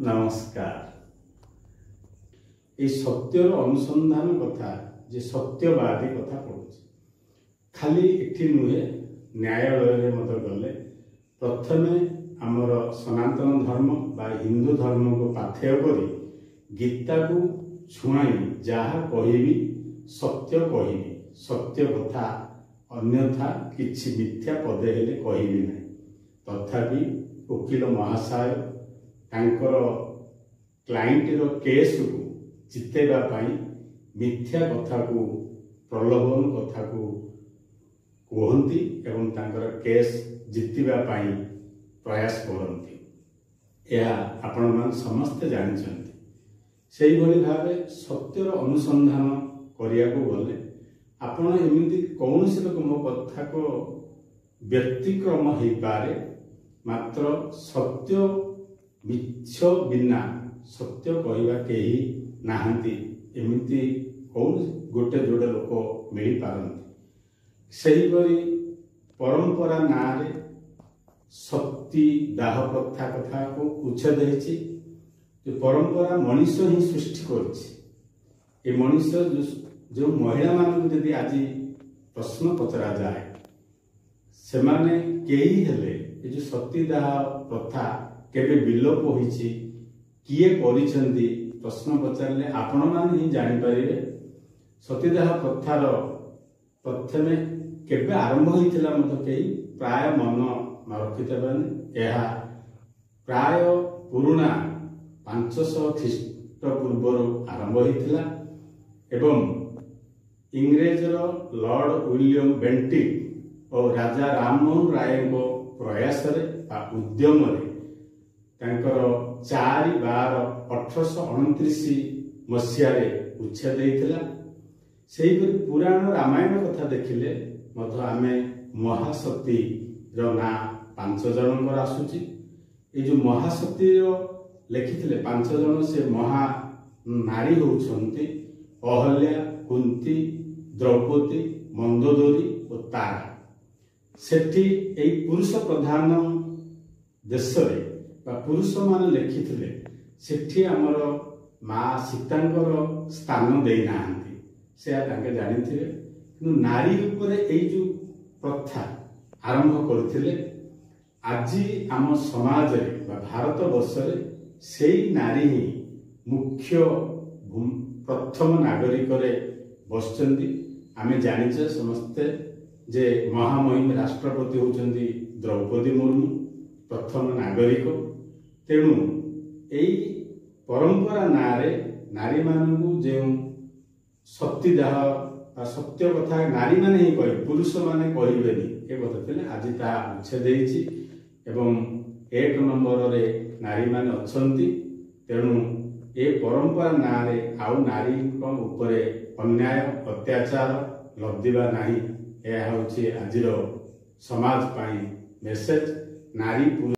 ନମସ୍କାର। ଏଇ ସତ୍ୟର ଅନୁସନ୍ଧାନ କଥା ଯେ ସତ୍ୟବାଦୀ କଥା ପଡ଼ୁଛି, ଖାଲି ଏଠି ନୁହେଁ, ନ୍ୟାୟାଳୟରେ ମଧ୍ୟ ଗଲେ ପ୍ରଥମେ ଆମର ସନାତନ ଧର୍ମ ବା ହିନ୍ଦୁ ଧର୍ମକୁ ପାଥେୟ କରି ଗୀତାକୁ ଛୁଆଁଇ ଯାହା କହିବି ସତ୍ୟ କହିବି, ସତ୍ୟ କଥା, ଅନ୍ୟଥା କିଛି ମିଥ୍ୟା ପଦେ ହେଲେ କହିବି ନାହିଁ। ତଥାପି ଓକିଲ ମହାଶୟ ତାଙ୍କର କ୍ଲାଇଣ୍ଟର କେସ୍କୁ ଜିତେଇବା ପାଇଁ ମିଥ୍ୟା କଥାକୁ, ପ୍ରଲୋଭନ କଥାକୁ କୁହନ୍ତି ଏବଂ ତାଙ୍କର କେସ୍ ଜିତିବା ପାଇଁ ପ୍ରୟାସ କରନ୍ତି। ଏହା ଆପଣମାନେ ସମସ୍ତେ ଜାଣିଛନ୍ତି। ସେଇଭଳି ଭାବେ ସତ୍ୟର ଅନୁସନ୍ଧାନ କରିବାକୁ ଗଲେ ଆପଣ ଏମିତି କୌଣସି ଲୋକ ମୋ କଥାକୁ ବ୍ୟତିକ୍ରମ ହେଇପାରେ, ମାତ୍ର ସତ୍ୟ ମିଛ ବିନା ସତ୍ୟ କହିବା କେହି ନାହାନ୍ତି। ଏମିତି କୌଣସି ଗୋଟେ ଯୋଡ଼େ ଲୋକ ମିଳିପାରନ୍ତି। ସେହିପରି ପରମ୍ପରା ନାଁରେ ସତୀ ଦାହ ପ୍ରଥା କଥାକୁ ଉଚ୍ଛେଦ ହେଇଛି। ଯେ ପରମ୍ପରା ମଣିଷ ହିଁ ସୃଷ୍ଟି କରିଛି। ଏ ମଣିଷ ଯେଉଁ ମହିଳାମାନଙ୍କୁ ଯଦି ଆଜି ପ୍ରଶ୍ନ ପଚରାଯାଏ, ସେମାନେ କେହି ହେଲେ ଏ ଯେଉଁ ସତୀଦାହ ପ୍ରଥା କେବେ ବିଲୋପ ହୋଇଛି, କିଏ କରିଛନ୍ତି, ପ୍ରଶ୍ନ ପଚାରିଲେ ଆପଣମାନେ ହିଁ ଜାଣିପାରିବେ। ସତୀଦାହ ପ୍ରଥାର ପ୍ରଥମେ କେବେ ଆରମ୍ଭ ହୋଇଥିଲା ମଧ୍ୟ କେହି ପ୍ରାୟ ମନ ରଖିଥିବେନି। ଏହା ପ୍ରାୟ ପୁରୁଣା 500 ଖ୍ରୀଷ୍ଟପୂର୍ବରୁ ଆରମ୍ଭ ହୋଇଥିଲା ଏବଂ ଇଂରେଜର ଲର୍ଡ ୱିଲିୟମ ବେଣ୍ଟିକ୍ ଓ ରାଜା ରାମମୋହନ ରାୟଙ୍କ ପ୍ରୟାସରେ ବା ଉଦ୍ୟମରେ ତାଙ୍କର 4/12/1829 ମସିହାରେ ଉଚ୍ଛେଦ ହେଇଥିଲା। ସେହିପରି ପୁରାଣ ରାମାୟଣ କଥା ଦେଖିଲେ ମଧ୍ୟ ଆମେ ମହାସତୀର ନାଁ 5 ଜଣଙ୍କର ଆସୁଛି। ଏଇ ଯେଉଁ ମହାସତୀର ଲେଖିଥିଲେ 5 ଜଣ, ସେ ମହା ନାରୀ ହେଉଛନ୍ତି ଅହଲ୍ୟା, କୁନ୍ତି, ଦ୍ରୌପଦୀ, ମନ୍ଦୋଦରୀ ଓ ତାରା। ସେଠି ଏଇ ପୁରୁଷ ପ୍ରଧାନ ଦେଶରେ ବା ପୁରୁଷମାନେ ଲେଖିଥିଲେ, ସେଠି ଆମର ମା ସୀତାଙ୍କର ସ୍ଥାନ ଦେଇନାହାନ୍ତି, ସେୟା ତାଙ୍କେ ଜାଣିଥିବେ। କିନ୍ତୁ ନାରୀ ଉପରେ ଏଇ ଯେଉଁ ପ୍ରଥା ଆରମ୍ଭ କରିଥିଲେ, ଆଜି ଆମ ସମାଜରେ ବା ଭାରତ ବର୍ଷରେ ସେଇ ନାରୀ ହିଁ ମୁଖ୍ୟ ପ୍ରଥମ ନାଗରିକରେ ବସିଛନ୍ତି। ଆମେ ଜାଣିଛେ ସମସ୍ତେ ଯେ ମହାମହିମ ରାଷ୍ଟ୍ରପତି ହେଉଛନ୍ତି ଦ୍ରୌପଦୀ ମୁର୍ମୁ, ପ୍ରଥମ ନାଗରିକ। ତେଣୁ ଏଇ ପରମ୍ପରା ନାଁରେ ନାରୀମାନଙ୍କୁ ଯେଉଁ ସତୀଦାହ ବା ସତ୍ୟ କଥା ନାରୀମାନେ ହିଁ କହିବେ, ପୁରୁଷମାନେ କହିବେନି, ଏ କଥା ଥିଲେ, ଆଜି ତାହା ଉଚ୍ଛେଦ ହେଇଛି ଏବଂ 1 ନମ୍ବରରେ ନାରୀମାନେ ଅଛନ୍ତି। ତେଣୁ ଏ ପରମ୍ପରା ନାଁରେ ଆଉ ନାରୀଙ୍କ ଉପରେ ଅନ୍ୟାୟ ଅତ୍ୟାଚାର ଲଦିବା ନାହିଁ। ଏହା ହେଉଛି ଆଜିର ସମାଜ ପାଇଁ ମେସେଜ। ନାରୀ ପୁରୁଷ